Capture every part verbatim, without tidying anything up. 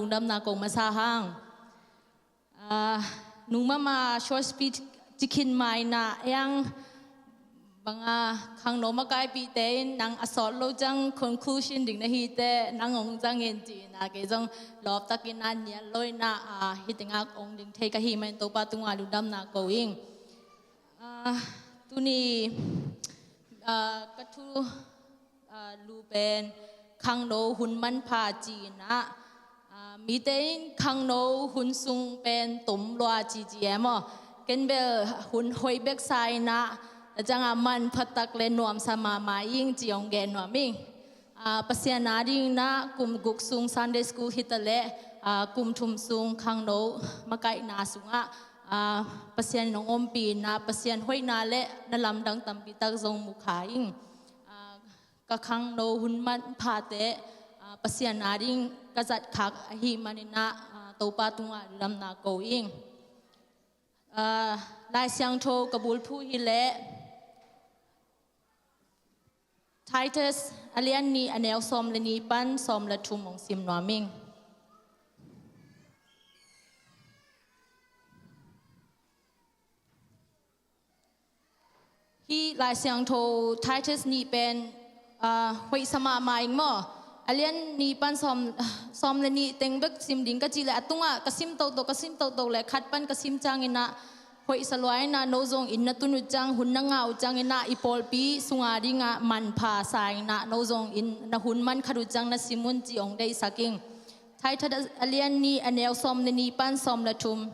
lungdamna ko masa hang. Ah, nung mahmah short speech ci khin ma in ah, ei ang bang a khangno makaipihte in nang a sawt lo ciang conclusion ding na hi teh nang hong zang in ci in ah, kei zong lawptakin ah nial lo in ah, ah, hih teng ah hong ding thei ka hih manin Topa tungah lungdamna ko ing. Ah, tuni, ah, ka thu, ah, lu pen khangno hun manpha ci in ah, ah, mite in khangno hun sung pen tom lua ci ci e maw. Ken bel hun hoih bek sa in ah, a ciang a manpha tak le nuamsa mahmah ing ci hong gen nuam ing. Ah, Pasian ading in ah kum guk sung Sunday school hi ta leh, ah, kum thum sung khangno makaihna sungah, ah, Pasian in hong ompih in ah Pasian hoihna le na lamdang tampi tak zong mu kha ing. Ah, ka khangno hun manphate, ah, Pasian ading ka zat khak ahih manin ah, ah, Topa tungah lungdamna ko ing. Ah, Lai Siangtho ka bulphuh hi leh Titus a lian nih a neu sawm le nih pan sawm le thum hong sim nuam ing. Hih Lai Siangtho Titus nih pen, ah, hoihsa mahmah ing maw. A lian nih pan sawm, sawm le nih teng bek sim ding ka cih leh a tungah ka sim toto, ka sim toto le khat pan ka sim ciangin ah hoihsa lua in ah no zong inn na tun uh ciang, hun na ngah uh ciangin ah i pawlpi sunga dingah manpha sa in ah no zong inn na hun man khat uh ciang na sim un ci hong deihsak ing. Titus a lian nih a neu sawm le nih pan sawm le thum.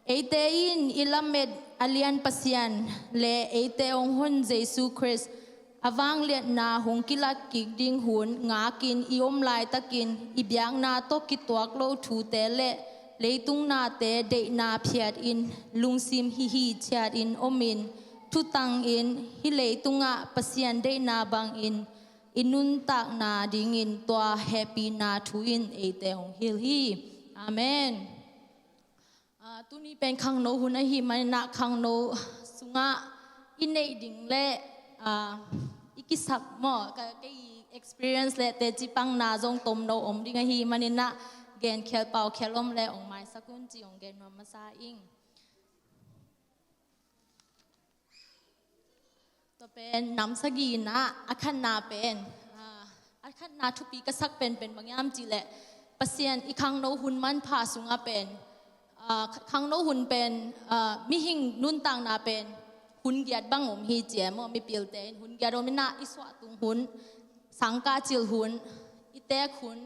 Eite in i lamet a lian Pasian le eite hong hon Jesu Khrist a vangliatna hong kilat kik ding hun ngakin i om laitakin i biakna tawh kituak lo thute le leitung nate deihna phiatin lungsim hihi ciatin omin thutangin hih leitungah Pasian deihna bangin i nuntakna dingin tua hehpihna thu in eite hong hilh hi. Amen. Ah, tuni pen khangno hun ahih manin ah khangno sungah i neih ding le, ah, i kisap maw, ka, kei experience le teci pangna zong tomno om ding ahih manin ah gen khial pau khial om le hong maisak un ci hong gen nuam masa ing. Tua pen nam sagih in ah a khatna pen, ah, a khatna thupi ka sak pen pen bang hiam cih leh Pasian i khangno hun manpha sungah pen, ah, khangno hun pen, ah, mihing nuntakna pen hun giat bang om hi ci e maw, mipilte in hun giat om in ah i suahtung hun, sangkah cil hun, i teek hun,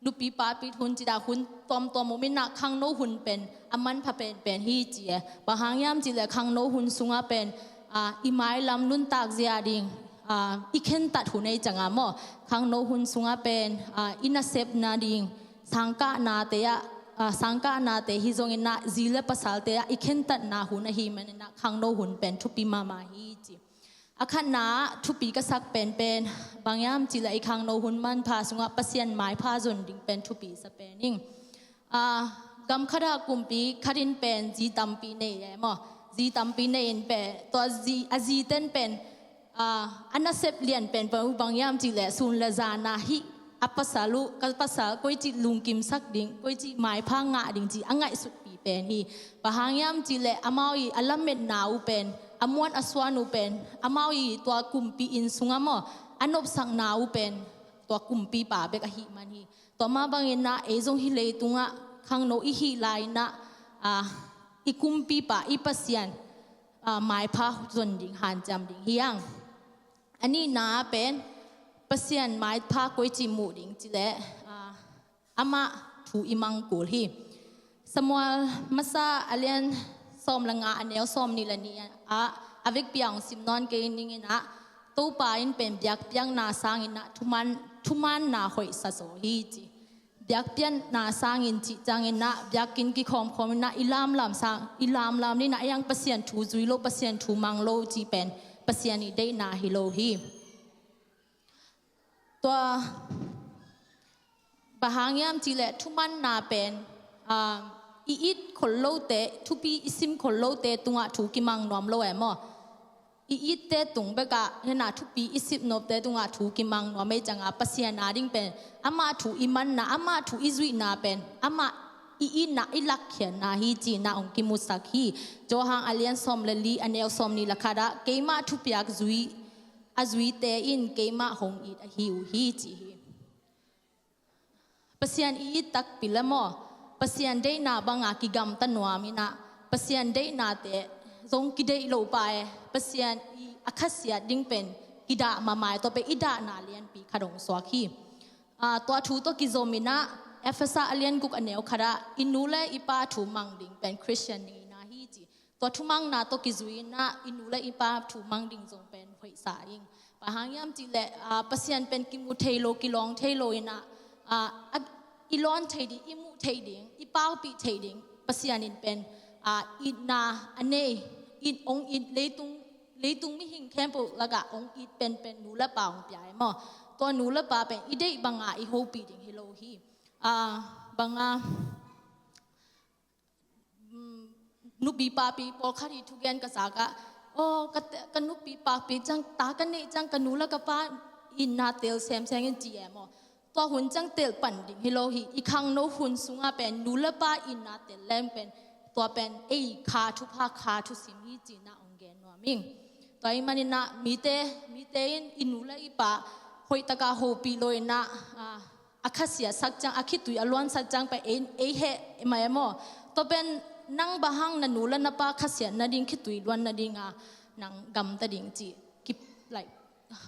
nupi papi hun ci dah hun tuamtuam om in ah khangno hun pen a manpha penpen hi ci e. Bang hang hiam cih leh khangno hun sungah pen, ah, i mailam nuntak zia ding, ah, i khentat hun ei ciang a maw. Khangno hun sungah pen, ah, i nasepna ding sangkahnate ah, ah, sangkahnate hi zongin ah zi le pasalte ah i khentatna hun ahih manin ah khangno hun pen thupi mahmah hi ci. A khatna ah thupi ka sak penpen bang hiam cih leh i khangno hun manpha sungah Pasian maipha zon ding pen thupi sa pen ing. Ah, gam khat ah kumpi khat in pen zi tampi nei e maw. Zi tampi nei in pen tua zi, a zi ten pen, ah, a nasep lian pen pen uh bang hiam cih leh sun le zan ah hih a pasal uh, ka pasal koici lungkimsak ding, koici maipha ngah ding ci a ngaihsutpi pen hi. Bang hang hiam cih leh amau i a lametna uh pen, a muan a suan uh pen, amau i tua kumpi inn sungah maw, a nopsakna uh pen tua kumpipa bek ahih man hi. Tua mah bangin ah ei zong hih leitungah khangno i hih lai-in ah, ah, i kumpipa i Pasian, ah, maipha zon ding hanciam ding hi hang. A nihna ah pen Pasian maipha koici muh ding cih leh, ah, amah thu i mang kul hi. Samuel masa a lian sawm le nga a neu sawm nih le nih ah a vekpi ah hong sim nawn kei ning in ah, Topa in pen biakpiakna sangin ah thuman, thumanna hoih sa zaw hi ci. Biakpiakna sangin cih ciangin ah biakinn kikhawmkhawm in ah i lamlam sang, i lamlam in ah ei ang Pasian thu zui lo, Pasian thu mang lo cih pen Pasian i deihna hi lo hi. Tua bang hang hiam cih leh thumanna pen, ah, i it khol lote, thupi i sim khol lote tungah thu kimang nuam lo e maw. i itte tung bekah hena thupi i sipnopte tungah thu kimang nuam ei cianga Pasian a ding pen amah thu i manna, amah thu i zuihna pen amah i itna i lakkhiatna hi cihna hong kimusak hi. Johan a lian sawm le li a neu sawm nih le khatah keimah thupiak zui a zuite in keimah hong it ahi uh hi ci hi. Pasian i it takpi le maw, Pasian deihna banga kigamta nuam inah, Pasian deihnate zong kideih lo pa e, Pasian i a khasiat ding pen kidah mahmah e, tua pen i dahna lianpi khat hong suak hi. Tua thu tawh kizom inah Efesa a lian guk a neu khatah i nu le i pa thu mang ding pen Khristian deihna hi ci. Tua thumangna tawh kizui inah i nu le i pa thumang ding zong pen hoihsa ing. Bang hang hiam cihleh Pasian pen kimu thei lo, kilawng thei lo inah i lawn thei ding, i muh thei ding, i paupih thei ding Pasian in pen itna a nei, it hong it, leitung, leitung mihing khempeuh lakah hong it penpen nu le pa hong pia e maw. Tua nu le pa pen i deih banga i hopih ding hi lo hi. Banga nupi papi pawlkhat hi thugen ka zakah, aw ka nupi papi ciang, ta ka neih ciang ka nu le ka pa itna tel semsem in ci e maw. Tua hun ciang tel pan ding hi lo hi. I khangno hun sungah pen nu le pa itna tel leng pen tua pen ei kha thupha, kha thusim hi cihna hong gen nuam ing. Tua ahih maninah mite, mite in i nu le i pa hoihtaka hopih lo inah a khasiasak ciang, a khitui a luansak ciang pen ei, ei heh mah e maw. Tua pen nang bang hang na nu le na pa khasiat nading, khitui luan nadinga nang gamta ding cih kip, like,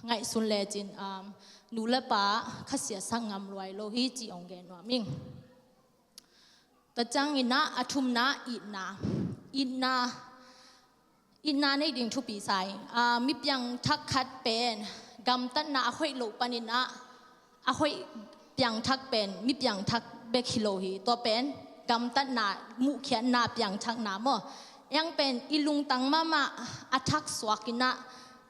ngaihsun lecin nu le pa khasiasak ngam luai lo hi cih hong gen nuam ing. Tua cianginah a thumna itna, itna, itna nei ding thupi sa ing. Mi piangthak khat pen gamtatna a hoih loh paninah a hoih piangthak pen mi piangthak bek hi lo hi. Tua pen gamtatna muhkhiatna, piangthakna maw. Eng pen i lungtang mahmah a thak suak inah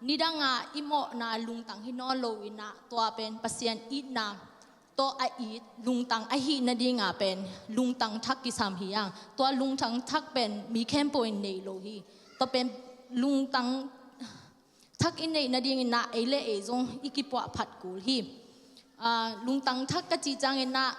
nidanga i mawhna lungtang hi nawn lo inah tua pen Pasian itna tawh a it lungtang ahih nadinga pen lungtang thak kisam hi ang. Tua lungtang thak pen mi khempeuh in nei lo hi. Tua pen lungtang thak i neih nadinginah ei le ei zong i kipuah phat kul hi. Lungtang thak ka cih cianginah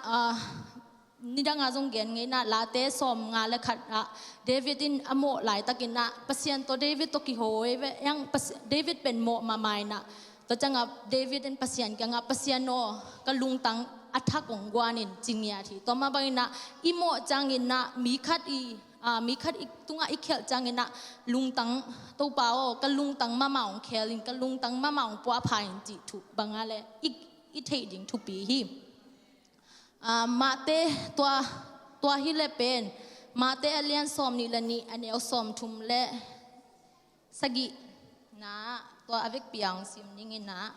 nidanga zong gen ngeinah Late sawm nga le khatah David in a mawh laitakinah Pasian tawh David tawh kiho ei ve. Eng David pen mawh mahmah inah tua ciangah David in Pasian kiangah, Pasian aw, ka lungtang a thak hong guan in ci ngiat hi. Tua mah banginah i mawh cianginah mi khat i, mi khat i tungah i khialh cianginah lungtang, Topa aw, ka lungtang mahmah hong khel in, ka lungtang mahmah hong puahpha in cih thu banga le i, i theih ding thupi hi. Mate tua, tua hi le pen Mate a lian sawm nih le nih a neu sawm thum le sagihna tua a vekpi a hong sim ninginah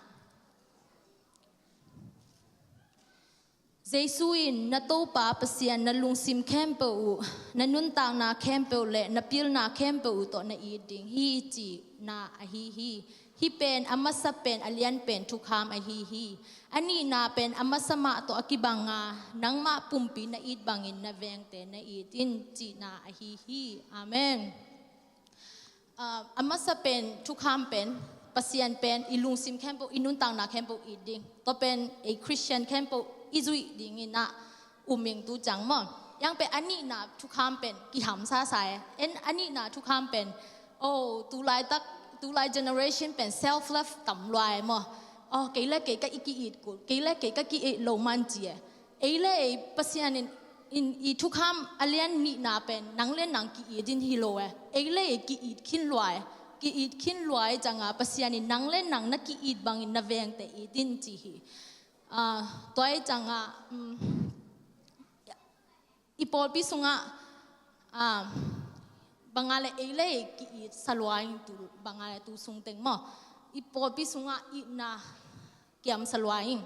Jesu in na Topa Pasian na lungsim khempeuh uh, na nuntakna khempeuh le na pilna khempeuh uh tawh na it ding hi cihna ahi hi. Hih pen a masa pen a lian pen thukham ahi hi. A nihna pen a masa mah tawh a kibanga nangmah pumpi na it bangin na vengte na it in cihna ahi hi. Amen. A masa pen thukham pen Pasian pen i lungsim khempeuh, i nuntakna khempeuh it ding. Tua pen ei Khristian khempeuh i zuih dinginah um ing tu ciang maw. Eng pen a nihna thukham pen kihamsa sa e. En a nihna thukham pen, oh, tulaitak, tulai generation pen self love tam luai maw. Oh, kei le kei ka i ki-it kul, kei le kei ka ki-it lo man ci e. Ei le ei Pasian in, in i thukham a lian nihna pen nang le nang ki-it in hi lo e. Ei le ei ki-it khin luai, ki-it khin luai cianga Pasian in nang le nang na ki-it bangin na vengte it in ci hi. Tua hi cianga i pawlpi sungah banga le ei le ei ki-it sa luai in tu, banga le tu sungteng maw, i pawlpi sungah itna kiam sa luai in.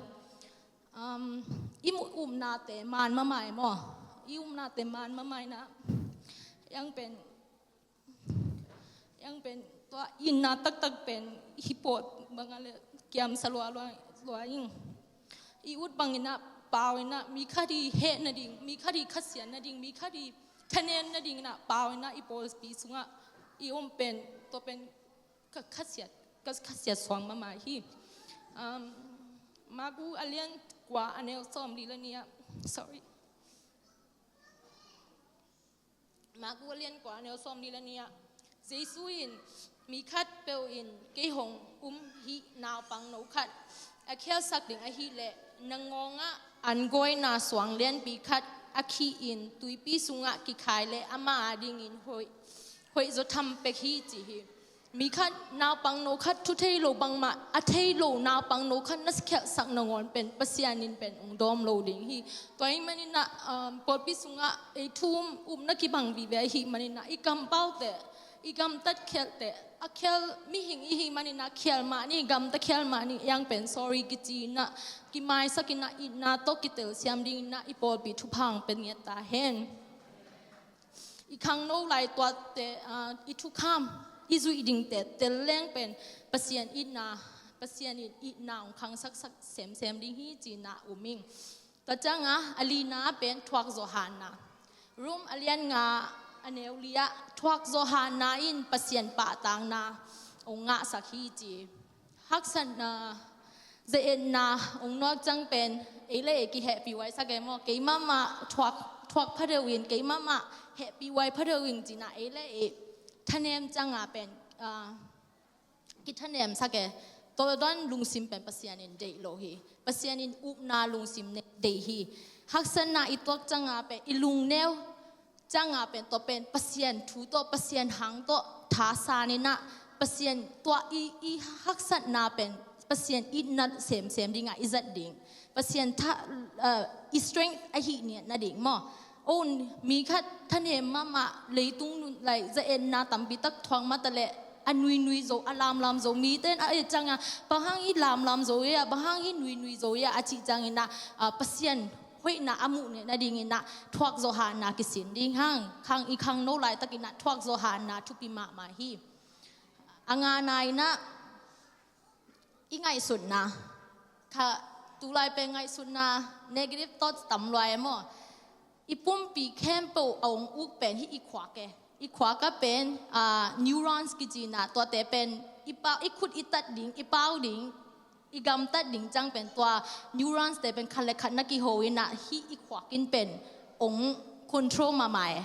I upnate man mahmah e maw. I upnate man mahmah inah eng pen, eng pen tua itna taktak pen hih pawt banga le kiam sa luai, luai in. I ut banginah pau inah mi khat i heh nading, mi khat i khasian nading, mi khat i thanen nadinginah pau inah i pawlpi sungah i om pen, tua pen ka khasiat, ka khasiat suang mahmah hi. Um, Maku a lian kua a neu sawm li le nih ah, sorry. Maku a lian kua a neu sawm li le nih ah, Jesu in mi khat peuh in kei hong um hi naupang no khat a khialsak ding ahih leh na ngawngah an gawina suang lianpi khat a khih in tuipi sungah kikhai leh amah a dingin hoih, hoih zaw tham pek hi ci hi. Mi khat naupang no khat thu thei lo bangmah a thei lo naupang no khat na khialhsak nangawn pen Pasian in pen ong dawm lo ding hi. Tua ahih manin ah, um, pawlpi sungah ei thu um, um na kibang vive ahih manin ah i kampaute, i gamtat khialte, a khial mihing i hih manin ah khial mah ni, gamta khial mah ni, a hiang pen sorry kici in ah, kimaisak in ah, itna tawh kitelsiam ding in ah i pawlpi thupha ong pia ngiat ta hen. I khangno lai tuate, ah, i thukham i zuih dingte tel leng pen Pasian itna, Pasian in itna ong khangsaksak semsem ding hi ci in ah um ing. Tua ciangah a lina pen thuakzawh hanna. Rom a lian nga a neu li ah thuakzawh hanna in Pasian pahtakna ong ngahsak hi ci. Haksatna, ze-etna ong nawk ciang pen ei le ei kihehpih huaisak e maw, kei mahmah thuak, thuak pha deuh in, kei mahmah hehpih huai pha deuh in ci in ah ei le ei thanem ciangah pen, ah, kithanemsak e. Tua dan lungsim pen Pasian in deih lo hi. Pasian in upna lungsim ne-, deih hi. Haksatna i tuak ciangah pen i lungneu ciangah pen tua pen Pasian thu tawh, Pasian hang tawh thasan in ah, Pasian tua i, i haksatna pen Pasian itna semsem dingah i zat ding. Pasian tha, uh, i strength ahih ngiat nading maw. Oh, mi khat thanem mahmah, leitung nun lai za-etna tampi tak thuak mah ta leh a nuinui zo, a lamlam zo, mite in a et ciangah bang hang hi lamlam zo e, bang hang hi nuinui zo e a cih ciangin ah, ah, Pasian hoihna a muh ngiat nadingin ah thuakzawh hanna kisin ding hang. Khang, i khangno laitakin ah thuakzawh hanna thupi mahmah hi. A ngana in ah i ngaihsutna. Kha, tulai pen ngaihsutna, negative thoughts tam lua e maw. I pumpi khempeuh a ong uk pen hih i khuak e. I khuak ah pen, ah, neurons kici in ah, tuate pen i pau, i khut i tat ding, i pau ding, i gamtat ding ciang pen tua neurons te pen khat le khat na kiho in ah hih i khuak in pen ong control mahmah e.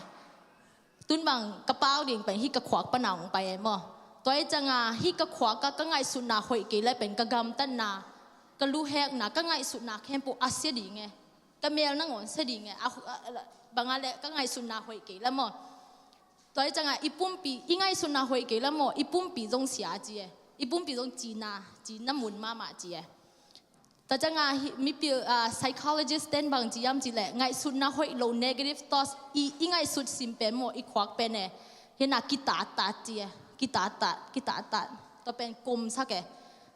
Tun bang ka pau ding pen hih ka khuak pan a ong pai e maw. Tua ahih ciangah hih ka khuak ah ka ngaihsutna hoih kei leh pen ka gamtatna, ka luhekna, ka ngaihsutna khempeuh a sia ding e. Ka mel nangawn sia ding e. A, a, a, bang a leh ka ngaihsutna hoih kei leh maw. Tua ahih ciangah i pumpi, i ngaihsutna hoih kei leh maw, i pumpi zong sia ci e. I pumpi zong cina, cina mun mahmah ci e. Tua ciangah hih mipil, ah, psychologist ten bang ci hiam cih leh, ngaihsutna hoih lo, negative thoughts, i, i ngaihsut sim pen maw, i khuak pen e. Hih na kitattat ci e, kitattat, kitattat. Tua pen komsak e.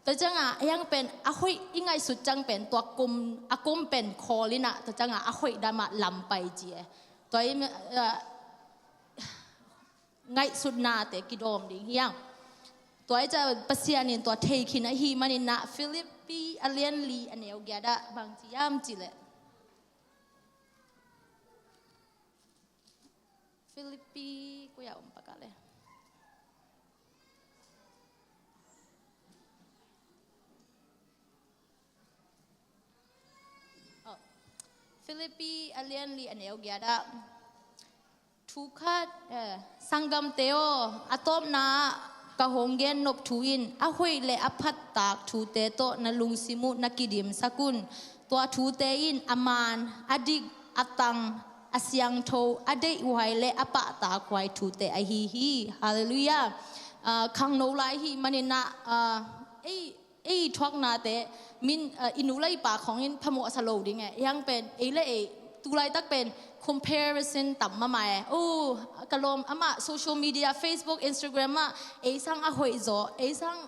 Tua ciangah a hiang pen a hoih i ngaihsut ciang pen tua kom, a kom pen khawl in ah, tua ciangah a hoih dan mah lam pai ci e. Tua i, ah, ngaihsutnate kidawm ding hi hang. Tua ahih ciang Pasian in tua thei khin ahih manin ah Philippi a lian li a neu giat ah bang ci hiam cih leh. Philippi koi ah om pak a leh. Oh. Philippi a lian li a neu giat ah. Thu khat, eh, sanggamte aw, a tawpna ah ka hong gen nop thu in a hoih le a phattak thute tawh na lungsim uh na kidimsak un. Tua thute in a man, a dik, a tang, a siangtho, a deih huai le a pahtak huai thute ahi hi. Halleluiah. Ah, khangno lai ahih manin ah, ah, ei, ei thuaknate, min, ah, i nu le i pa khawng in phamawhsa lo ding e. A hiang pen, ei le ei, tulaitak pen comparison tam mahmah e. Oh, ka lawm, amah social media, Facebook, Instagram ah, ei sang a hoih zaw, ei sang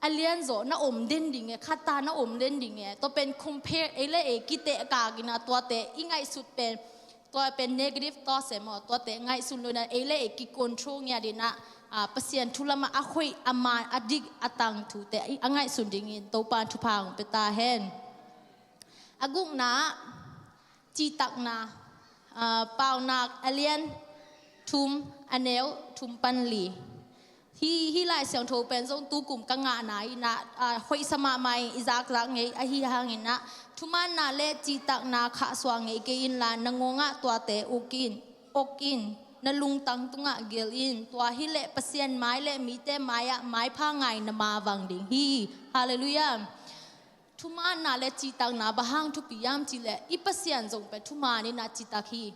a lian zaw, na om den ding e, khat ta na om den ding e. Tua pen compare, ei le ei kitehkak in ah tuate, i ngaihsut pen, tua pen negative thoughts e maw, tuate ngaihsun lo in ah ei le ei kicontrol ngiat in ah, ah, Pasian thu lam ah a hoih, a man, a dik, a tang thute i, a ngaihsun dingin Topa'n thupha hong pia ta hen. A gukna ah, cihtakna, ah, Paunak a lian thum, a neu thum pan li. Hih, hih Lai Siangtho pen zong tukum ka ngahna in ah, ah, hoihsa mahmah in i zakzak ngei ahi hangin ah, thumaanna le cihtakna khahsuah ngei kei inla, na ngawngah tuate uk in, uk in, na lungtang tungah gelh in, tua hileh Pasian mai le mite mai-ah maipha ngai na mavang ding hi. Halleluiah. Thumaanna le cihtakna bang hang thupi hiam cihleh, i Pasian zong pen thumaan in ah citak hi.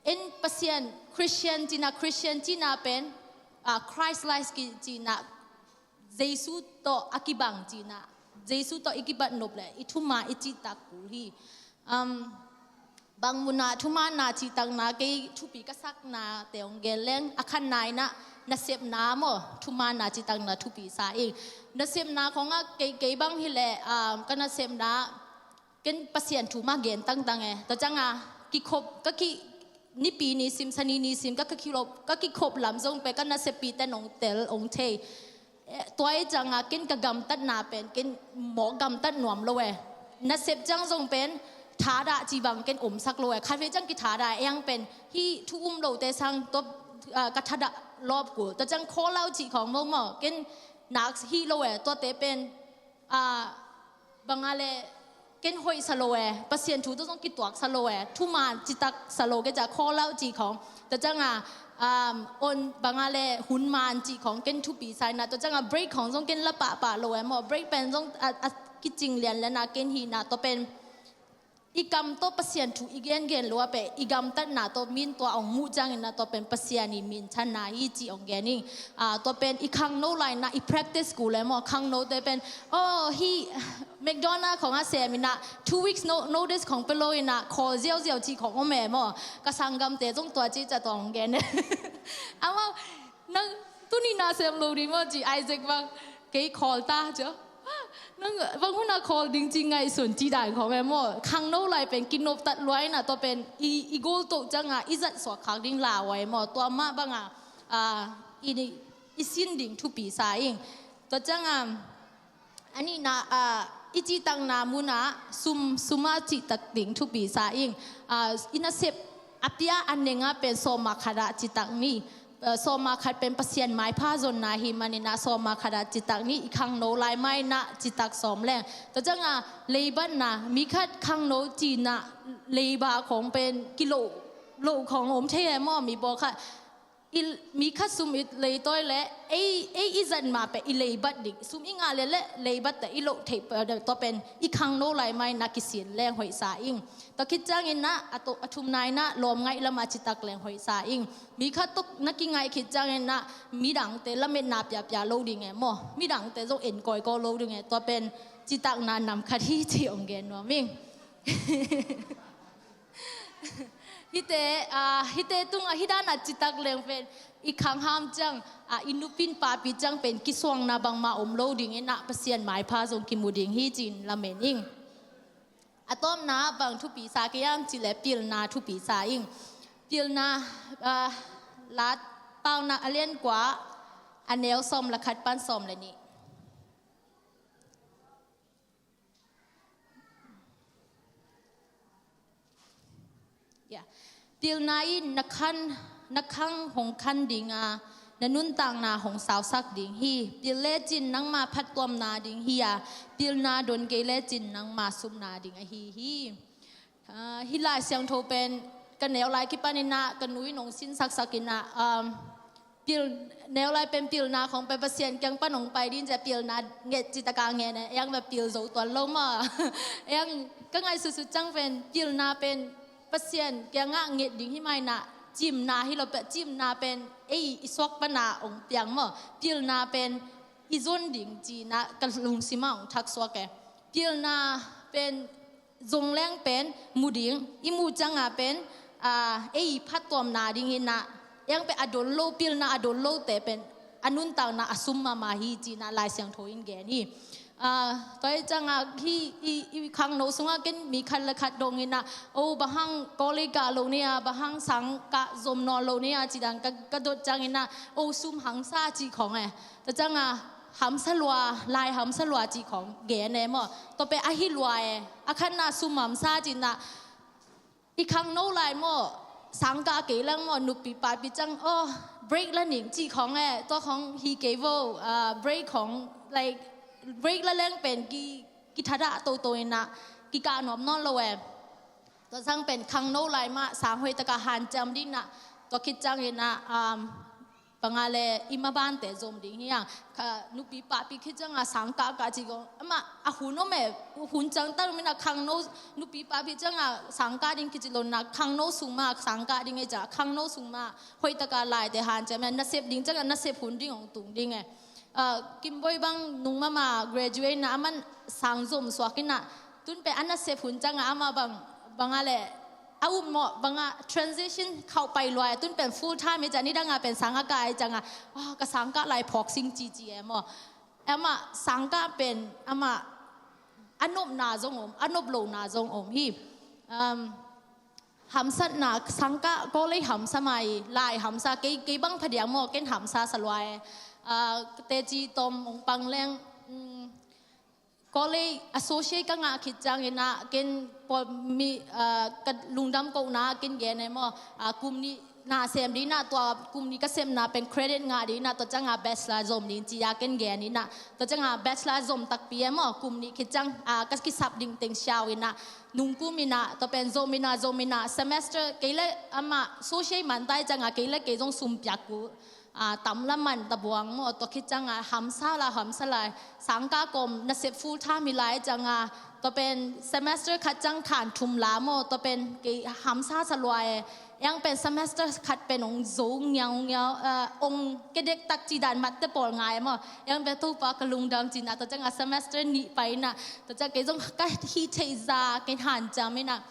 En Pasian, Christian cihna, Christian cihna pen, ah, Christ-like ki-, cihna, Jesu tawh a kibang cihna, Jesu tawh i kibat nop leh i thumaan i cihtak kul hi. Um, bang munah thumaanna cihtakna kei thupi ka saknate hong gen leng, a khatna in ah nasepna maw, thumaanna cihtakna thupi sa ing. Nasepna khawngah kei, kei bang hileh, um, ka nasepna ken Pasian thu mah gen tangtang e. Tua ciangah kikhop, ka ki, Nipi nisim, Sani nisim ka, ka kikhop, ka kikhop lam zong pen ka naseppite in hong tel, hong thei. Eh, tua hi ciangah ken ka gamtatna pen ken mawk gamtat nuam lo e. Nasep ciang zong pen thadah cih bang ken omsak lo e. Khatvei ciang kithadah e, hiang pen hih thu um lote sang tua, ah, ka thadah lawp kul. Tua ciang call out cih khawng maw, ken nak hi lo e. Tuate pen, ah, bang a le ken hoihsa lo e, Pasian thu tawh zong kituaksa lo e, thumaan citaksa lo, kei ciah call out cih khawng. Tua ciangah, um, on bang a le hun maan cih khawng ken thupi sa in ah, tua ciangah break khawng zong ken la pahpah lo e maw, break pen zong a, a kicing lianlian a ken hi in ah, tua pen i kam tawh Pasian thu i gengen lo a pen i gamtatna tawh min tua hong muh ciangin ah, tua pen Pasian i minthanna hi cih hong gen ing. Ah, tua pen i khangno lai in ah i practice kul e maw, khangnote pen, oh, hih McDonald khawng a sem in ah two weeks no-, notice khawng pia lo in ah call ziauziau cih khawng om e maw. Ka sanggamte zong tua ci ciah tua hong gen e. Amau, nang tuni na sem lo ding maw ci, Isaac bang, kei call ta ci. Nang bang hun a call ding ci ngaihsun ci dan khawng e maw. Khangno lai pen kinoptat lua in ah, tua pen i, i goal toh ciangah i zat suak khak ding lauhuai maw. Tua mah bangah, ah, i, i sin ding thupi sa ing. Tua ciangah, a nihna, ah, i cihtakna munah sum, sumah cihtak ding thupi sa ing. Ah, i nasep a pia a nengah pen sawma khatah citak ni. Ah, sawma khat pen Pasian maipha zonna hi manin ah sawma khatah citak ni, i khangno lai mah in ah citak sawm leng. Tua ciangah leibatna, mi khat khangno cih in ah leiba khawng pen kiloh loh khawng om thei e maw, mi pawlkhat. I, mi khat sum i leitawi leh ei, ei i zat mah pen i leibat ding. Sum i ngah leh leh leibat teh i loh theih, tua pen i khangno lai mah in ah kisin leng hoihsa ing. Tua khit ciangin ah, a to-, a thumna in ah lawmngaih lamah citak leng hoihsa ing. Mi khat tawh na kingaih khit ciangin ah midangte lametna piapia lo ding e maw. Midangte zong en kawikawi lo ding e. Tua pen citakna nam khat hi ci hong gen nuam ing. Hihte, ah, hihte tungah hih dan a citak leng pen i khangham ciang, ah, i nupin papi ciang pen kisuangna bangmah om lo ding in ah Pasian maipha zong kimu ding hi ci-in lamen ing. A tawpna bang thupi sa kei hiam cihleh pilna thupi sa ing. Pilna, ah, La Paunak a lian kua, a neu sawm le khat pan sawm le nih. Ya. Pilna in na khan, na khang hong khan ding a, na nuntakna hong sausak ding hi. Pil lecin nangma phattuamna ding hi a, pilna don kei lecin nangma supna ding ahi hi. Ah, hih Lai Siangtho pen ka neu lai kipan in ah, ka nu in hong sinsaksak in ah, um, pil, neu lai pen pilna khawng pen Pasian kiang pan hong pai ding ciah pilna nget citaka nget e, ei ang pen pil zo tuan lo maw. Ei ang ka ngaihsutsut ciang pen pilna pen Pasian kiangah nget ding hi mah in ah, cimna hi lo pen, cimna pen ei i suak pan a hong piang maw. Pilna pen i zon ding ci-in ah ka lungsim ah hong thaksuak e. Pilna pen zong leng pen mu ding, i muh ciangah pen, ah, ei phattuamna ding hi in ah, ei ang pen a don lo, pilna a don lote pen a nuntakna a sum mahmah hi ci-in ah Lai Siangtho in gen hi. Ah, tua hi ciangah hih i, i khangno sungah ken mi khat le khat dong in ah, oh, bang hang college kah lo ni a, bang hang sang kah zom nawn lo ni a, ci dan ka, ka dot ciangin ah, oh, sum hangsa cih khawng e. Tua ciangah hamsa lua, lai hamsa lua cih khawng gen e maw. Tua pen ahi lua e. A khatna sum hamsa ci-in ah, i khangno lai maw, Sangkah kei leng maw, nupi papi ciang, oh, break la ning cih khawng e, tua khawng hi kei vo, ah, break khawng, like, break la leng pen ki, kithadah toto in ah, kikah nuam nawn lo e. Tua ciang pen khangno lai mah sang hoih takah hanciam ding in ah, tua khit ciangin ah, um, bang a leh i mabante zom ding hi hang. Kha, nupi papi khit ciangah sangkah kah ci ko. Amah a hun om e, hun ciang tan om in ah khangno, nupi papi ciangah sangkah ding kici lo in ah khangno sung mah sangkah ding e, ciah khangno sung mah hoih takah laite hanciam e, nasep ding ciangah nasep hun ding hong tung ding e. Ah, Kim Boih bang nung mahmah graduate in ah aman sang zom suak in ah, tun pen a nasep hun ciangah amah bang, bang a leh a upmawh bang a transition khauh pai lua e, tun pen full time hi ciah, nidang a pen sang a kah hi ciangah, ah, ka sangkah lai phawk sing cici e maw. Amah sangkah pen amah a nopna zong om, a nop lohna zong om hi. Um, hamsatna, sangkah college hamsa mai, lai hamsa, kei, kei bang phadiang maw, ken hamsa sa lua e. Ah, teci tom hong pang leng, um, college associate ka ngah khit ciangin ah, ken pawl mi, ah, ka lungdam kohna ken gen e maw, ah, kum nih na sem ding in ah, tua kum nih ka sepna pen credit ngah ding in ah, tua ciangah bachelor zom ding ci-a ken gen in ah, tua ciangah bachelor zom takpi e maw, kum nih khit ciang, ah, ka kisap ding teng siau in ah, nung kum in ah, tua pen zom in ah, zom in ah, semester kei leh amah associate man ta hi ciangah kei leh kei zong sum piak kul, ah, tam la man ta buang maw, tua khit ciangah hamsa la, hamsa la, sangkah kawm nasep full time hi lai ciangah, tua pen semester khat ciang khan thum la maw, tua pen kei hamsa sa lua e. Eng pen semester khat pen hong zo ngiau ngiau, ah, hong kedek tak ci dan matte pawl ngai e maw. Eng pen Topa ka lungdam ci in ah, tua ciangah semester nih pai in ah, tua ciang kei zong ka hih theih zah ken hanciam in ah.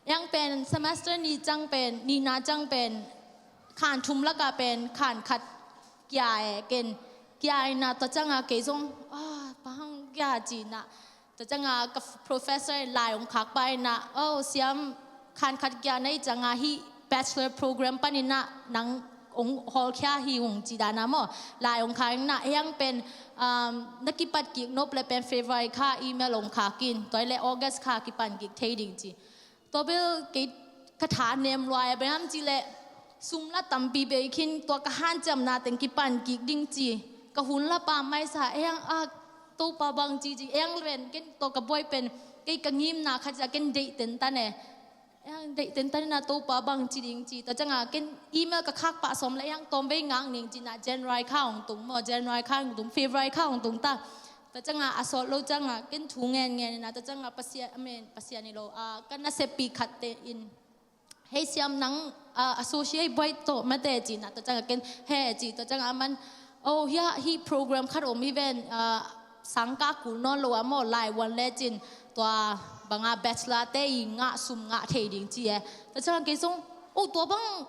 Eng pen semester nih ciang pen, nihna ciang pen, khan thum lakah pen khan khat kia e, ken kia in ah, tua ciangah kei zong, ah, bang hang kia ci in ah. Tua ciangah ka professor in lai hong khak pah in ah, oh, siam, khan khat kia na hih ciangah hih bachelor program panin ah nang hong hawlkhia hi ung ci dan a maw. Lai hong khak in ah, eng pen, um, na kipat kik nop leh pen February kha email hong khak in, tua hi leh August kha kipan kik thei ding ci. Tua bel kei ka tha nem lua e, bang hiam cih leh sum la tampi bei khin, tua ka hanciamna teng kipan kik ding ci. Ka hun la pam mai sa, eng a, Topa bang ci ci, eng pen ken tua ka buai pen, kei ka ngimna khat ciah ken deih tentan e. Eng deih tentan in ah Topa bang ci ding ci. Tua ciangah ken email ka khak pah sawm leh eng tawm bei ngak ning ci in ah, January kha hong tung maw, January kha hong tung, February kha hong tung ta. Tua ciangah a sawt lo ciangah ken thu ngen ngen in ah, tua ciangah Pasian, amen, Pasian hi lo, ah, ka naseppih khatte in, hei siam, nang, ah, associate buai tawh mate ci in ah, tua ciangah ken he ci, tua ciangah aman, oh, hia, hih program khat om hi ven, ah, sangkah kul nawn lo a maw, lai wan lecin tua bang a bachelor te i ngah sum ngah thei ding ci e. Tua ciangah kei zong, oh, tua bang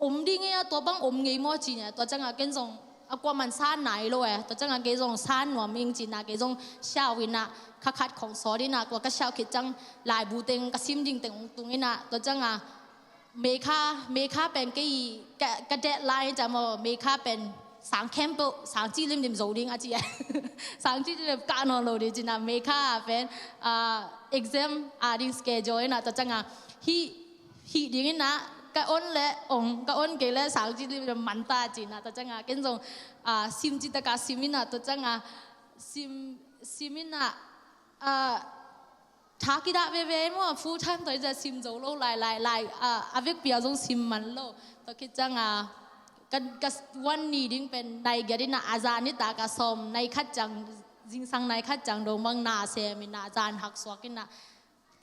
om ding e, tua bang om ngei maw ci in ah, tua ciangah ken zong a kuaman sa nai lo e, tua ciangah kei zong sa nuam ing ci in ah, kei zong siau in ah, kha khat khawng sawt in ah, tua ka siau khit ciang laibu teng ka sim ding teng hong tung in ah, tua ciangah May kha, May kha pen kei ka, ka deadline ciah maw, May kha pen sang khempeuh, sang cih limlim zo ding a ci e. Sang cih limlim kah nawn lo ding ci in ah, May kha pen, ah, exam a ding schedule in ah, tua ciangah hih hih ding in ah, ka on leh ong, ka on kei leh sang cih limlim man ta ci in ah, tua ciangah ken zong, ah, sim cih takah sim in ah, tua ciangah sim, sim in ah, ah, tha kidah veve maw, full time tawh i ciah sim zo lo lai lai lai, ah, a vekpi ah zong sim man lo. Tua khit ciangah ka, ka one ni ding pen nai giat in ah, a zan nitak ah sawm nai khat ciang, zingsang nai khat ciang dong bang na sem in ah, zan hak suak in ah,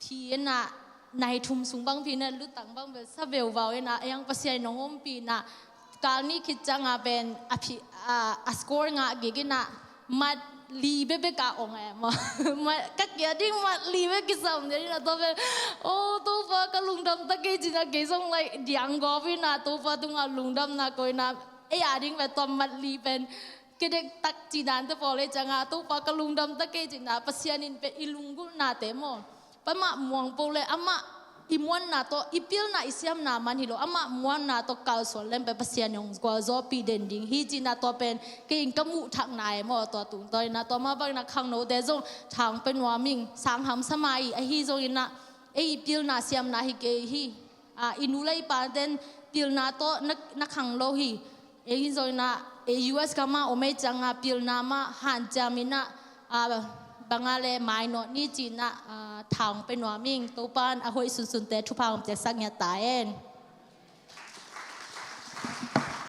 phi in ah, nai thum sung bang phi in ah, lutang bang bel sa veuvau in ah, eng Pasian in hong ompih in ah, kal nih khit ciangah pen a phi, ah, a score ngah gik in ah, mat li bekbek a ong e maw. Mat, ka kia ding mat li bek kisam ding in ah, tua pen, oh, Topa ka lungdam ta kei ci in ah, kei zong lai diang gawp in ah, Topa tungah lungdamna ko in ah, ei a ding pen tua mat li pen kedek tak ci dante pawl e ciangah, Topa ka lungdam ta kei ci in ah, Pasian in pen i lunggulhnate maw, pa mah muang peuh leh amah i muanna tawh, i pilna, i siamna man hi lo, amah muanna tawh kalsuan leng pen Pasian in hong gualzawhpih den ding hi ci in ah, tua pen kei in ka muhthakna e maw, tua tungtawn in ah, tua mah bang in ah khangnote zong tha hong pia nuam ing, sang hamsa mah hi, ahi zongin ah ei i pilna siamna hi kei hi. a, i nu le i pa ten pilna tawh na, na khang lo hi. Ei in zong in ah, ei U S gam ah om ei ciang ah pilna mah hanciam in ah, a, bang a le mainawt ni ci in ah, a, tha hong pia nuam ing. Topa'n a hoih sunsunte thupha hong piaksak ngiat ta hen.